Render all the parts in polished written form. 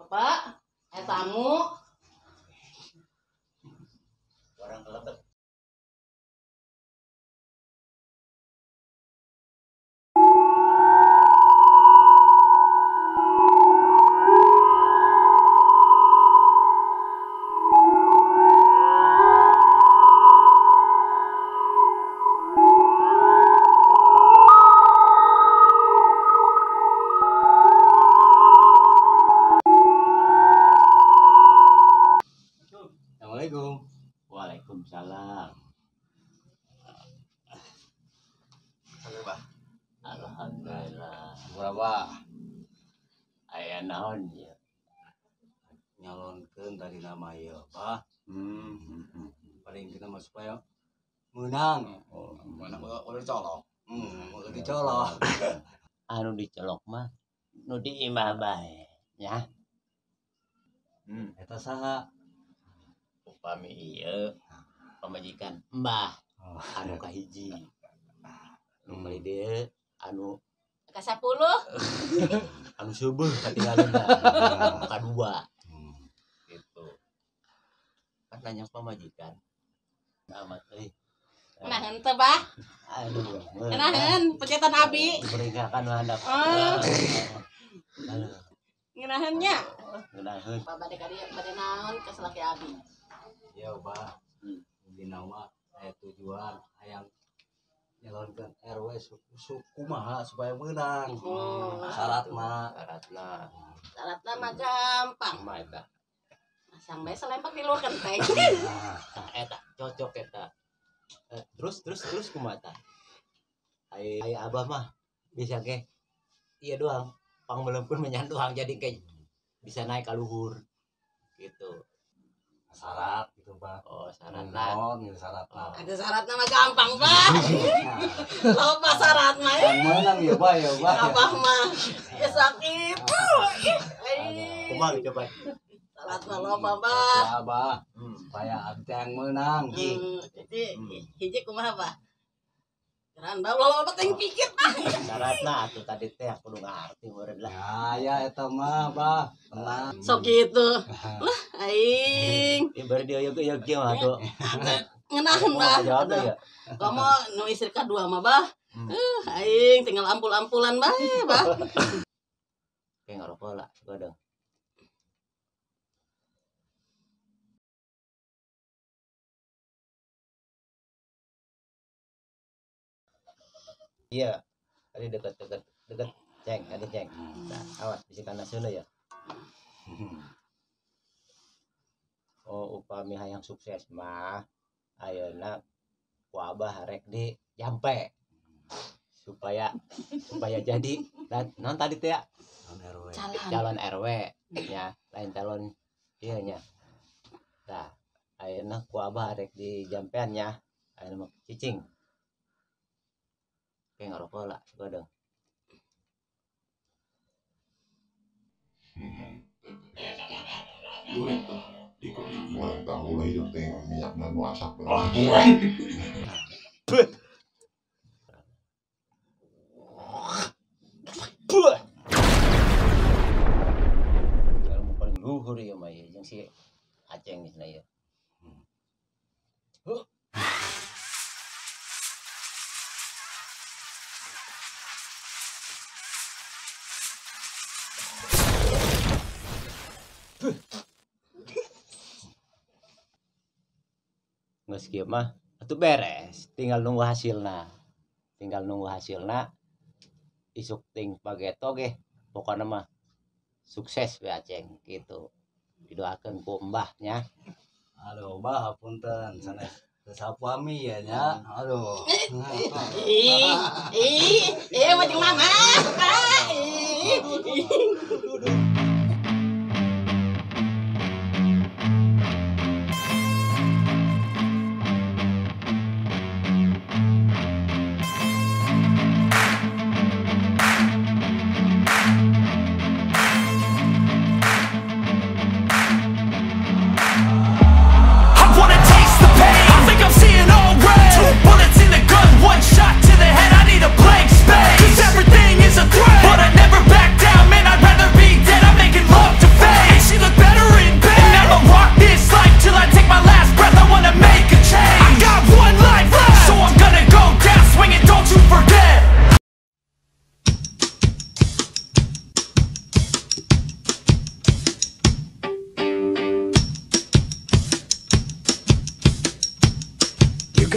Bapak, aya tamu. Orang kelebet. Assalamualaikum. Waalaikumsalam. Halo, Bah. Alhamdulillah. Berapa? Aya naon ya? Nyalonkeun tadi nama ieu, Bah. Paling kita mah supaya menang. Oh, Mana udah dicolok. Udah dicolok. Anu dicolok mah nu di imah bae nya. Eta saha? Upami ieu pamajikan Mbah Oh. anu kahiji. Nu beli dieu anu Ka 10. anu seubeul katinggalina. Kadua gitu. Kan nanya pamajikan. Amat euy. Nah, henteu, Bah. Aduh. Ngeunaheun pencetan abi. Beringakan handap. Oh. Aduh, Ngeunaheun nya. ngeunaheun. Pak bade ka dieu bade naon ka salaki abi. Ya, Bah. Dina mah aya tujuan hayang nyalonkeun RW kumaha supaya menang. Oh. Syaratna Syaratna Syaratna mah gampang. kumaha eta? Masang bae selempak di luar kenteng. Tah eta cocok eta. Terus terus terus kumaha tah? Ai ai abah mah bisa ge iya doang pangmelempun menyan doang jadi kayak bisa naik ka luhur gitu. Syarat gitu, Bah. Oh, syaratna. Naon gitu syaratna. Ada syaratna mah gampang, Pak. Loba syarat mah. Yang menang ya, Bah, ya, Bah. Abah mah ya sakit. Ih, Kumaha coba? syarat mah loba, Bah. Ya, Bah. Supaya abdi teh yang menang. Jadi hiji kumaha, Bah? Geran bah loba teh pikir, Bah. Syaratna atuh tadi teh aku nu ngarti meureun lah. Ya, ya eta mah, Bah. Tenang. Sok gitu. Lah, aing. Ieu bari dia ieu kieu mah atuh. Ngeunaheun, Bah. Kumaha jawabna ya? Komo nu istri kadua mah, Bah. Aing tinggal ampul-ampulan bae, Bah. Kayak ngarokok lah, gadang. Iya, tadi dekat-dekat dekat ceng, tadi ceng. Nah, awas bisa kana seuneu ya. Oh, upami hayang sukses mah ayeuna ku abah rek di jampe supaya supaya jadi dan non tadi teh ya, Non RW. Calon. calon RW ya, lain calon ieu nya. Nah, ayeuna ku abah rek di jampean nya. Ayeuna mah cicing. Kayak ngarokok lah, gadang. Goreng tahu lah hidup teh minyak dan masak. Buah. Kalau mau paling luhur ya mah ya, jeung si Aceng geus na ya. Geus kieu mah atuh beres, tinggal nunggu hasilna. Tinggal nunggu hasilna. Isuk ting pageto ge pokona mah sukses we Aceng gitu. Didoakeun ku mbahnya. Aduh, Bah, punten sanes sapuami ya nya. Aduh. Ih, ih, ih, mah jeung mama. Ah, ih. I wanna taste the pain. I think I'm seeing all red. 2 bullets in the gun, 1 shot to the head. I need a blank space. 'Cause everything is a threat, but I never back down, man. I'd rather be dead.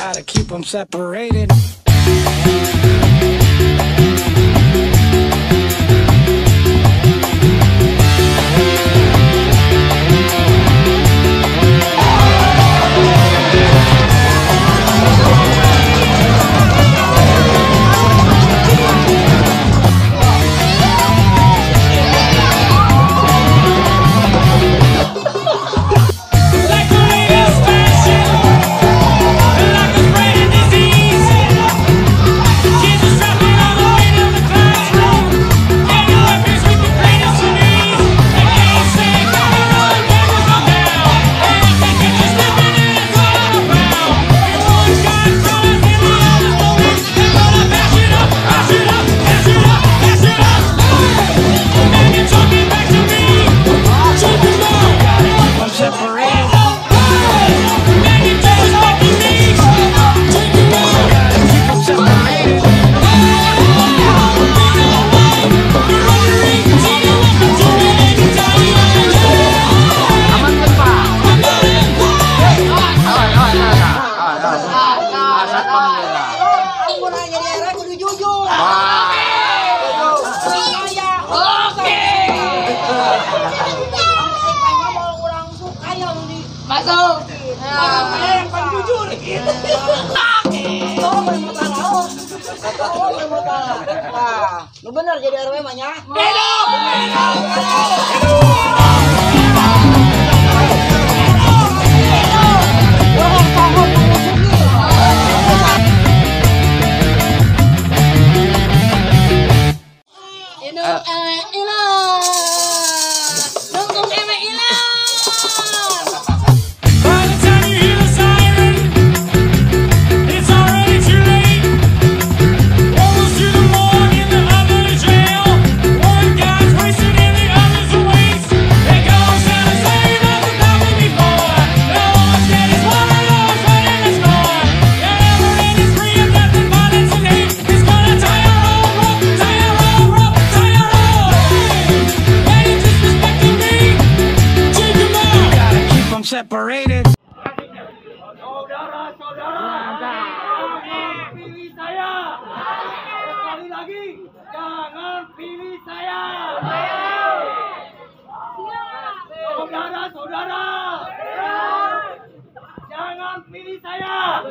Gotta keep them separated. Masuk. Yang paling jujur gitu. Lu bener jadi RW mah nya. Separated. Saudara-saudara, jangan pilih saya. Sekali lagi, jangan pilih saya. Saudara-saudara, jangan pilih saya.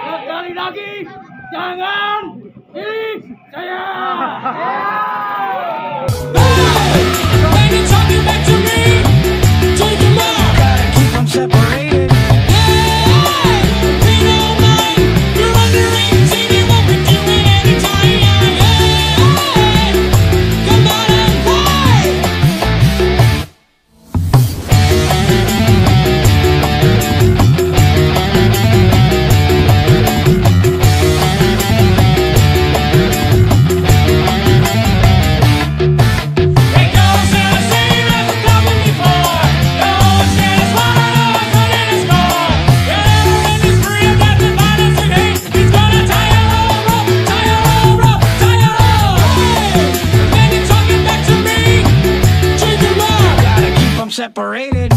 Sekali lagi, jangan pilih saya. Separated. You're under 18, you won't be doing any time. Come on and play. Separated.